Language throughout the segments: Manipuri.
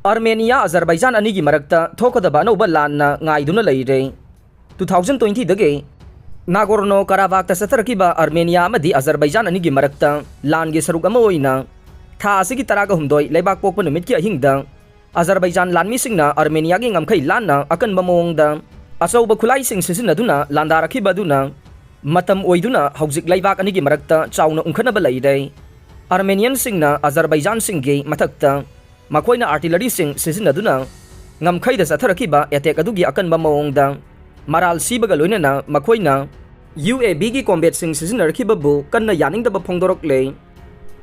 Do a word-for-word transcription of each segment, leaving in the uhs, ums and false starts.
ꯑꯥꯔꯃꯦꯅꯤꯌꯥ ꯑꯖꯔꯕꯥꯏꯖꯥꯟ ꯑꯅꯤꯒꯤ ꯃꯔꯛꯇ ꯊꯣꯛꯀꯗꯕ ꯑꯅꯧꯕ ꯂꯥꯟꯅ ꯉꯥꯏꯗꯨꯅ ꯂꯩꯔꯦ꯫ ꯇꯨ ꯊꯥꯎꯖꯟ ꯇ꯭ꯋꯦꯟꯇꯤꯗꯒꯤ ꯅꯥꯒꯣꯔꯅꯣ ꯀꯥꯔꯥꯕꯥꯛꯇ ꯆꯠꯊꯔꯛꯈꯤꯕ ꯑꯥꯔꯃꯦꯅꯤꯌꯥ ꯑꯃꯗꯤ ꯑꯖꯔꯕꯥꯏꯖꯥꯟ ꯑꯅꯤꯒꯤ ꯃꯔꯛꯇ ꯂꯥꯟꯒꯤ ꯁꯔꯨꯛ ꯑꯃ ꯑꯣꯏꯅ ꯊꯥ ꯑꯁꯤꯒꯤ ꯇꯔꯥꯒ ꯍꯨꯝꯗꯣꯏ ꯂꯩꯕꯥꯛ ꯄꯣꯛꯄ ꯅꯨꯃꯤꯠꯀꯤ ꯑꯍꯤꯡꯗ ꯑꯖꯔꯕꯥꯏꯖꯥꯟ ꯂꯥꯟꯃꯤꯁꯤꯡꯅ ꯑꯥꯔꯃꯦꯅꯤꯌꯥꯒꯤ ꯉꯝꯈꯩ ꯂꯥꯟꯅ ꯑꯀꯟꯕ ꯃꯑꯣꯡꯗ ꯑꯆꯧꯕ ꯈꯨꯠꯂꯥꯏꯁꯤꯡ ꯁꯤꯖꯤꯟꯅꯗꯨꯅ ꯂꯥꯟꯗꯥꯔꯛꯈꯤꯕ ꯑꯗꯨꯅ ꯃꯇꯝ ꯑꯣꯏꯗꯨꯅ ꯍꯧꯖꯤꯛ ꯂꯩꯕꯥꯛ ꯑꯅꯤꯒꯤ ꯃꯔꯛꯇ ꯆꯥꯎꯅ ꯎꯪꯈꯠꯅꯕ ꯂꯩꯔꯦ꯫ ꯑꯥꯔꯃꯦꯅꯤꯌꯟꯁꯤꯡꯅ ꯑꯖꯔꯕꯥꯏꯖꯥꯟꯁꯤꯡꯒꯤ ꯃꯊꯛꯇ ꯃꯈꯣꯏꯅ ꯑꯥꯔꯇꯤꯂꯔꯤꯁꯤꯡ ꯁꯤꯖꯤꯟꯅꯗꯨꯅ ꯉꯝꯈꯩꯗ ꯆꯠꯊꯔꯛꯈꯤꯕ ꯑꯦꯇꯦꯛ ꯑꯗꯨꯒꯤ ꯑꯀꯟꯕ ꯃꯑꯣꯡꯗ ꯃꯔꯥꯜ ꯁꯤꯕꯒ ꯂꯣꯏꯅꯅ ꯃꯈꯣꯏꯅ ꯌꯨ ꯑꯦ ꯚꯤꯒꯤ ꯀꯣꯝꯕꯦꯠꯁꯤꯡ ꯁꯤꯖꯤꯟꯅꯔꯛꯈꯤꯕꯕꯨ ꯀꯟꯅ ꯌꯥꯅꯤꯡꯗꯕ ꯐꯣꯡꯗꯣꯔꯛꯂꯦ꯫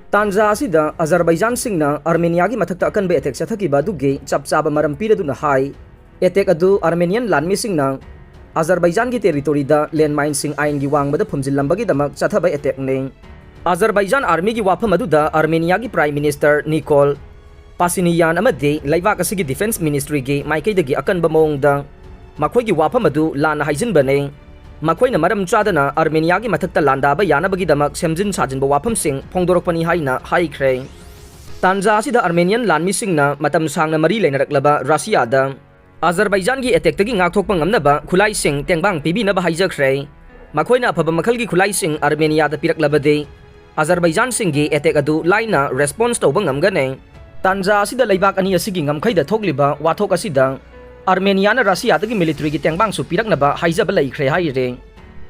ꯇꯥꯟꯖꯥ ꯑꯁꯤꯗ ꯑꯖꯔꯕꯥꯏꯖꯥꯟꯁꯤꯡꯅ ꯑꯥꯔꯃꯦꯅꯤꯌꯥꯒꯤ ꯃꯊꯛꯇ ꯑꯀꯟꯕ ꯑꯦꯇꯦꯛ ꯆꯠꯊꯈꯤꯕ ꯑꯗꯨꯒꯤ ꯆꯞ ꯆꯥꯕ ꯃꯔꯝ ꯄꯤꯔꯗꯨꯅ ꯍꯥꯏ, ꯑꯦꯇꯦꯛ ꯑꯗꯨ ꯑꯥꯔꯃꯦꯅꯤꯌꯟ ꯂꯥꯟꯃꯤꯁꯤꯡꯅ ꯑꯖꯔꯕꯥꯏꯖꯥꯟꯒꯤ ꯇꯦꯔꯤꯇꯣꯔꯤꯗ ꯂꯦꯟꯃꯥꯏꯟꯁꯤꯡ ꯑꯥꯏꯟꯒꯤ ꯋꯥꯡꯃꯗ ꯐꯨꯝꯖꯤꯜꯂꯝꯕꯒꯤꯗꯃꯛ ꯆꯠꯊꯕ ꯑꯦꯇꯦꯛꯅꯤ꯫ ꯑꯖꯔꯕꯥꯏꯖꯥꯟ ꯑꯥꯔꯃꯤꯒꯤ ꯋꯥꯐꯝ ꯑꯗꯨꯗ ꯑꯥꯔꯃꯦꯅꯤꯌꯥꯒꯤ ꯄ꯭ꯔꯥꯏꯝ ꯃꯤꯅꯤꯁꯇꯔ ꯅꯤꯀꯣꯜ ꯄꯥꯁꯤꯅꯤꯌꯥꯟ ꯑꯃꯗꯤ ꯂꯩꯕꯥꯛ ꯑꯁꯤꯒꯤ ꯗꯤꯐꯦꯟꯁ ꯃꯤꯅꯤꯁꯇ꯭ꯔꯤꯒꯤ ꯃꯥꯏꯀꯩꯗꯒꯤ ꯑꯀꯟꯕ ꯃꯑꯣꯡꯗ ꯃꯈꯣꯏꯒꯤ ꯋꯥꯐꯝ ꯑꯗꯨ ꯂꯥꯟꯅ ꯍꯥꯏꯖꯤꯟꯕꯅꯤ꯫ ꯃꯈꯣꯏꯅ ꯃꯔꯝ ꯆꯥꯗꯅ ꯑꯥꯔꯃꯦꯅꯤꯌꯥꯒꯤ ꯃꯊꯛꯇ ꯂꯥꯟꯗꯥꯕ ꯌꯥꯅꯕꯒꯤꯗꯃꯛ ꯁꯦꯝꯖꯤꯟ ꯁꯥꯖꯤꯟꯕ ꯋꯥꯐꯝꯁꯤꯡ ꯐꯣꯡꯗꯣꯔꯛꯄꯅꯤ ꯍꯥꯏꯅ ꯍꯥꯏꯈ꯭ꯔꯦ꯫ ꯇꯥꯟꯖꯥ ꯑꯁꯤꯗ ꯑꯥꯔꯃꯦꯅꯤꯌꯟ ꯂꯥꯟꯃꯤꯁꯤꯡꯅ ꯃꯇꯝ ꯁꯥꯡꯅ ꯃꯔꯤ ꯂꯩꯅꯔꯛꯂꯕ ꯔꯁꯤꯌꯥꯗ ꯑꯖꯔꯕꯥꯏꯖꯥꯟꯒꯤ ꯑꯦꯇꯦꯛꯇꯒꯤ ꯉꯥꯛꯊꯣꯛꯄ ꯉꯝꯅꯕ ꯈꯨꯠꯂꯥꯏꯁꯤꯡ ꯇꯦꯡꯕꯥꯡ ꯄꯤꯕꯤꯅꯕ ꯍꯥꯏꯖꯈ꯭ꯔꯦ꯫ ꯃꯈꯣꯏꯅ ꯑꯐꯕ ꯃꯈꯜꯒꯤ ꯈꯨꯠꯂꯥꯏꯁꯤꯡ ꯑꯥꯔꯃꯦꯅꯤꯌꯥꯗ ꯄꯤꯔꯛꯂꯕꯗꯤ ꯑꯖꯔꯕꯥꯏꯖꯥꯟꯁꯤꯡꯒꯤ ꯑꯦꯇꯦꯛ ꯑꯗꯨ ꯂꯥꯏꯅ ꯔꯦꯁꯄꯣꯟꯁ ꯇꯧꯕ ꯉꯝꯒꯅꯤ꯫ ꯇꯥꯟꯖꯥ ꯑꯁꯤꯗ ꯂꯩꯕꯥꯛ ꯑꯅꯤ ꯑꯁꯤꯒꯤ ꯉꯝꯈꯩꯗ ꯊꯣꯛꯂꯤꯕ ꯋꯥꯊꯣꯛ ꯑꯁꯤꯗ ꯑꯥꯔꯃꯦꯅꯤꯌꯥꯅ ꯔꯁꯤꯌꯥꯗꯒꯤ ꯃꯤꯂꯤꯇꯔꯤꯒꯤ ꯇꯦꯡꯕꯥꯡꯁꯨ ꯄꯤꯔꯛꯅꯕ ꯍꯥꯏꯖꯕ ꯂꯩꯈ꯭ꯔꯦ ꯍꯥꯏꯔꯦ꯫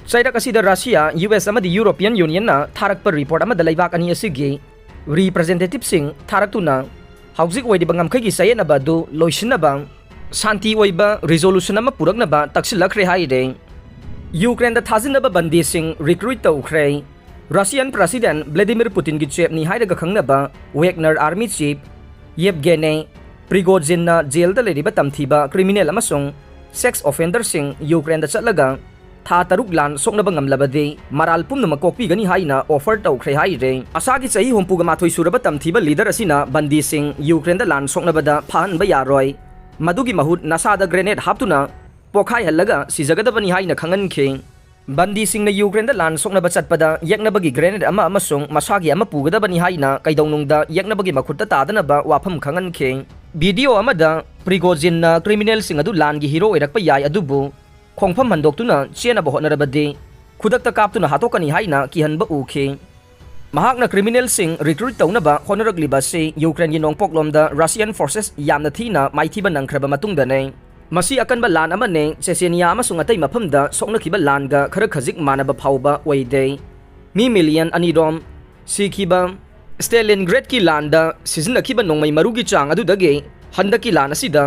ꯆꯩꯔꯛ ꯑꯁꯤꯗ ꯔꯁꯤꯌꯥ, ꯌꯨ ꯑꯦꯁ ꯑꯃꯗꯤ ꯌꯨꯔꯣꯄꯤꯌꯟ ꯌꯨꯅꯤꯌꯟꯅ ꯊꯥꯔꯛꯄ ꯔꯤꯄꯣꯔꯠ ꯑꯃꯗ ꯂꯩꯕꯥꯛ ꯑꯅꯤ ꯑꯁꯤꯒꯤ ꯔꯤꯄ꯭ꯔꯖꯦꯟꯇꯦꯇꯤꯚꯁꯤꯡ ꯊꯥꯔꯛꯇꯨꯅ ꯍꯧꯖꯤꯛ ꯑꯣꯏꯔꯤꯕ ꯉꯝꯈꯩꯒꯤ ꯆꯌꯦꯠꯅꯕ ꯑꯗꯨ ꯂꯣꯏꯁꯤꯟꯅꯕ ꯁꯥꯟꯇꯤ ꯑꯣꯏꯕ ꯔꯤꯖꯣꯂꯨꯁꯟ ꯑꯃ ꯄꯨꯔꯛꯅꯕ ꯇꯛꯁꯤꯜꯂꯛꯈ꯭ꯔꯦ ꯍꯥꯏꯔꯦ꯫ ꯌꯨꯀ꯭ꯔꯦꯟꯗ ꯊꯥꯖꯤꯟꯅꯕ ꯕꯟꯗꯤꯁꯤꯡ ꯔꯤꯀ꯭ꯔꯨꯏꯠ ꯇꯧꯈ꯭ꯔꯦ꯫ ꯔꯁꯤꯌꯟ ꯄ꯭ꯔꯁꯤꯗꯦꯟ ꯚ꯭ꯂꯦꯗꯤꯃꯤꯔ ꯄꯨꯇꯤꯟꯒꯤ ꯆꯦꯞꯅꯤ ꯍꯥꯏꯔꯒ ꯈꯪꯅꯕ ꯋꯦꯒꯅꯔ ꯑꯥꯔꯃꯤ ꯆꯤꯐ ꯌꯦꯞꯒꯦꯅꯦ ꯄ꯭ꯔꯤꯒꯣꯖꯤꯟꯅ ꯖꯦꯜꯗ ꯂꯩꯔꯤꯕ ꯇꯝꯊꯤꯕ ꯀ꯭ꯔꯤꯃꯤꯅꯦꯜ ꯑꯃꯁꯨꯡ ꯁꯦꯛꯁ ꯑꯣꯐꯦꯟꯗꯔꯁꯤꯡ ꯌꯨꯀ꯭ꯔꯦꯟꯗ ꯆꯠꯂꯒ ꯊꯥ ꯇꯔꯨꯛ ꯂꯥꯟ ꯁꯣꯛꯅꯕ ꯉꯝꯂꯕꯗꯤ ꯃꯔꯥꯜ ꯄꯨꯝꯅꯃꯛ ꯀꯣꯛꯄꯤꯒꯅꯤ ꯍꯥꯏꯅ ꯑꯣꯐꯔ ꯇꯧꯈ꯭ꯔꯦ ꯍꯥꯏꯔꯦ꯫ ꯑꯁꯥꯒꯤ ꯆꯍꯤ ꯍꯨꯝꯐꯨꯒ ꯃꯥꯊꯣꯏ ꯁꯨꯔꯕ ꯇꯝꯊꯤꯕ ꯂꯤꯗꯔ ꯑꯁꯤꯅ ꯕꯟꯗꯤꯁꯤꯡ ꯌꯨꯀ꯭ꯔꯦꯟꯗ ꯂꯥꯟ ꯁꯣꯛꯅꯕꯗ ꯐꯥꯍꯟꯕ ꯌꯥꯔꯣꯏ꯫ ꯃꯗꯨꯒꯤ ꯃꯍꯨꯠ ꯅꯁꯥꯗ ꯒ꯭ꯔꯦꯅꯦꯗ ꯍꯥꯞꯇꯨꯅ ꯄꯣꯈꯥꯏꯍꯜꯂꯒ ꯁꯤꯖꯒꯗꯕꯅꯤ ꯍꯥꯏꯅ ꯈꯪꯍꯟꯈꯤ꯫ ꯕꯟꯗꯤꯁꯤꯡꯅ ꯌꯨꯀ꯭ꯔꯦꯟꯗ ꯂꯥꯟ ꯁꯣꯛꯅꯕ ꯆꯠꯄꯗ ꯌꯦꯛꯅꯕꯒꯤ ꯒ꯭ꯔꯦꯅꯦꯗ ꯑꯃ ꯑꯃꯁꯨꯡ ꯃꯁꯥꯒꯤ ꯑꯃ ꯄꯨꯒꯗꯕꯅꯤ ꯍꯥꯏꯅ ꯀꯩꯗꯧꯅꯨꯡꯗ ꯌꯦꯛꯅꯕꯒꯤ ꯃꯈꯨꯠꯇ ꯇꯥꯗꯅꯕ ꯋꯥꯐꯝ ꯈꯪꯍꯟꯈꯤ꯫ ꯚꯤꯗꯤꯑꯣ ꯑꯃꯗ ꯄ꯭ꯔꯤꯒꯣꯖꯤꯟꯅ ꯀ꯭ꯔꯤꯃꯤꯅꯦꯜꯁꯤꯡ ꯑꯗꯨ ꯂꯥꯟꯒꯤ ꯍꯤꯔꯣ ꯑꯣꯏꯔꯛꯄ ꯌꯥꯏ, ꯑꯗꯨꯕꯨ ꯈꯣꯡꯐꯝ ꯍꯟꯗꯣꯛꯇꯨꯅ ꯆꯦꯟꯅꯕ ꯍꯣꯠꯅꯔꯕꯗꯤ ꯈꯨꯗꯛꯇ ꯀꯥꯞꯇꯨꯅ ꯍꯥꯠꯇꯣꯛꯀꯅꯤ ꯍꯥꯏꯅ ꯀꯤꯍꯟꯕ ꯎꯈꯤ꯫ ꯃꯍꯥꯛꯅ ꯀ꯭ꯔꯤꯃꯤꯅꯦꯜꯁꯤꯡ ꯔꯤꯀ꯭ꯔꯨꯠ ꯇꯧꯅꯕ ꯍꯣꯠꯅꯔꯛꯂꯤꯕ ꯑꯁꯤ ꯌꯨꯀ꯭ꯔꯦꯟꯒꯤ ꯅꯣꯡꯄꯣꯛꯂꯣꯝꯗ ꯔꯁꯤꯌꯟ ꯐꯣꯔꯁꯦꯁ ꯌꯥꯝꯅ ꯊꯤꯅ ꯃꯥꯏꯊꯤꯕ ꯅꯪꯈ꯭ꯔꯕ ꯃꯇꯨꯡꯗꯅꯤ꯫ ꯃꯁꯤ ꯑꯀꯟꯕ ꯂꯥꯟ ꯑꯃꯅꯤ꯫ ꯆꯦꯆꯦꯅꯤꯌꯥ ꯑꯃꯁꯨꯡ ꯑꯇꯩ ꯃꯐꯝꯗ ꯁꯣꯛꯅꯈꯤꯕ ꯂꯥꯟꯒ ꯈꯔ ꯈꯖꯤꯛ ꯃꯥꯟꯅꯕ ꯐꯥꯎꯕ ꯑꯣꯏꯗꯦ꯫ ꯃꯤ ꯃꯤꯂꯤꯌꯟ ꯑꯅꯤꯔꯣꯝ ꯁꯤꯈꯤꯕ꯫ ꯁ꯭ꯇꯦꯂꯤꯟꯒ꯭ꯔꯦꯗꯀꯤ ꯂꯥꯟꯗ ꯁꯤꯖꯤꯟꯅꯈꯤꯕ ꯅꯣꯡꯃꯩ ꯃꯔꯨꯒꯤ ꯆꯥꯡ ꯑꯗꯨꯗꯒꯤ ꯍꯟꯗꯛꯀꯤ ꯂꯥꯟ ꯑꯁꯤꯗ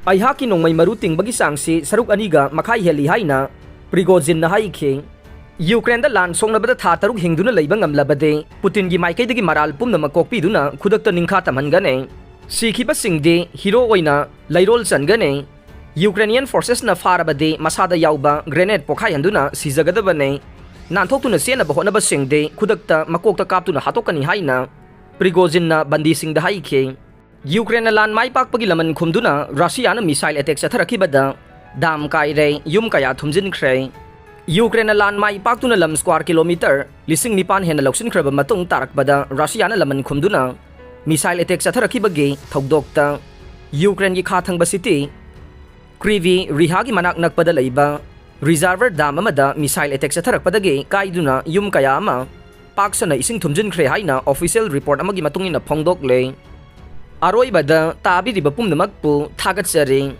ꯑꯩꯍꯥꯛꯀꯤ ꯅꯣꯡꯃꯩ ꯃꯔꯨ ꯇꯤꯡꯕꯒꯤ ꯆꯥꯡꯁꯤ ꯁꯔꯨꯛ ꯑꯅꯤꯒ ꯃꯈꯥꯏ ꯍꯦꯜꯂꯤ ꯍꯥꯏꯅ ꯄ꯭ꯔꯤꯒꯣꯖꯤꯟꯅ ꯍꯥꯏꯈꯤ꯫ ꯌꯨꯀ꯭ꯔꯦꯟꯗ ꯂꯥꯟ ꯁꯣꯛꯅꯕꯗ ꯊꯥ ꯇꯔꯨꯛ ꯍꯤꯡꯗꯨꯅ ꯂꯩꯕ ꯉꯝꯂꯕꯗꯤ ꯄꯨꯇꯤꯟꯒꯤ ꯃꯥꯏꯀꯩꯗꯒꯤ ꯃꯔꯥꯜ ꯄꯨꯝꯅꯃꯛ ꯀꯣꯛꯄꯤꯗꯨꯅ ꯈꯨꯗꯛꯇ ꯅꯤꯡꯈꯥ ꯇꯝꯍꯟꯒꯅꯤ꯫ ꯁꯤꯈꯤꯕꯁꯤꯡꯗꯤ ꯍꯤꯔꯣ ꯑꯣꯏꯅ ꯂꯩꯔꯣꯜ ꯆꯟꯒꯅꯤ꯫ ꯌꯨꯀ꯭ꯔꯦꯅꯤꯌꯟ ꯐꯣꯔꯁꯦꯁꯅ ꯐꯥꯔꯕꯗꯤ ꯃꯁꯥꯗ ꯌꯥꯎꯕ ꯒ꯭ꯔꯦꯅꯦꯗ ꯄꯣꯈꯥꯏꯍꯟꯗꯨꯅ ꯁꯤꯖꯒꯗꯕꯅꯤ꯫ ꯅꯥꯟꯊꯣꯛꯇꯨꯅ ꯆꯦꯟꯅꯕ ꯍꯣꯠꯅꯕꯁꯤꯡꯗꯤ ꯈꯨꯗꯛꯇ ꯃꯀꯣꯛꯇ ꯀꯥꯞꯇꯨꯅ ꯍꯥꯠꯇꯣꯛꯀꯅꯤ ꯍꯥꯏꯅ ꯄ꯭ꯔꯤꯒꯣꯖꯤꯟꯅ ꯕꯟꯗꯤꯁꯤꯡꯗ ꯍꯥꯏꯈꯤ꯫ ꯌꯨꯀ꯭ꯔꯦꯟꯅ ꯂꯥꯟ ꯃꯥꯏ ꯄꯥꯛꯄꯒꯤ ꯂꯃꯟ ꯈꯨꯝꯗꯨꯅ ꯔꯁꯤꯌꯥꯅ ꯃꯤꯁꯥꯏꯜ ꯑꯦꯇꯦꯛ ꯆꯠꯊꯔꯛꯈꯤꯕꯗ ꯗꯥꯝ ꯀꯥꯏꯔꯦ, ꯌꯨꯝ ꯀꯌꯥ ꯊꯨꯝꯖꯤꯟꯈ꯭ꯔꯦ꯫ ꯌꯨꯀ꯭ꯔꯦꯟꯅ ꯂꯥꯟ ꯃꯥꯏ ꯄꯥꯛꯇꯨꯅ ꯂꯝ ꯁ꯭ꯀ꯭ꯋꯥꯔ ꯀꯤꯂꯣꯃꯤꯇꯔ ꯂꯤꯁꯤꯡ ꯅꯤꯄꯥꯟ ꯍꯦꯟꯅ ꯂꯧꯁꯤꯟꯈ꯭ꯔꯕ ꯃꯇꯨꯡ ꯇꯥꯔꯛꯄꯗ ꯔꯁꯤꯌꯥꯅ ꯂꯃꯟ ꯈꯨꯝꯗꯨꯅ ꯃꯤꯁꯥꯏꯜ ꯑꯦꯇꯦꯛ ꯆꯠꯊꯔꯛꯈꯤꯕꯒꯤ ꯊꯧꯗꯣꯛꯇ ꯌꯨꯀ꯭ꯔꯦꯟꯒꯤ ꯈꯥ ꯊꯪꯕ ꯁꯤꯇꯤ ꯀ꯭ꯔꯤꯚꯤ ꯔꯤꯍꯥꯒꯤ ꯃꯅꯥꯛ ꯅꯛꯄꯗ ꯂꯩꯕ ꯔꯤꯖꯥꯔꯚꯔ ꯗꯥꯝ ꯑꯃꯗ ꯃꯤꯁꯥꯏꯜ ꯑꯦꯇꯦꯛ ꯆꯠꯊꯔꯛꯄꯗꯒꯤ ꯀꯥꯏꯗꯨꯅ ꯌꯨꯝ ꯀꯌꯥ ꯑꯃ ꯄꯥꯛ ꯁꯟꯅ ꯏꯁꯤꯡ ꯊꯨꯝꯖꯤꯟꯈ꯭ꯔꯦ ꯍꯥꯏꯅ ꯑꯣꯐꯤꯁꯤꯌꯦꯜ ꯔꯤꯄꯣꯔꯠ ꯑꯃꯒꯤ ꯃꯇꯨꯡ ꯏꯟꯅ ꯐꯣꯡꯗꯣꯛꯂꯦ꯫ ꯑꯔꯣꯏꯕꯗ ꯇꯥꯕꯤꯔꯤꯕ ꯄꯨꯝꯅꯃꯛꯄꯨ ꯊꯥꯒꯠꯆꯔꯤ꯫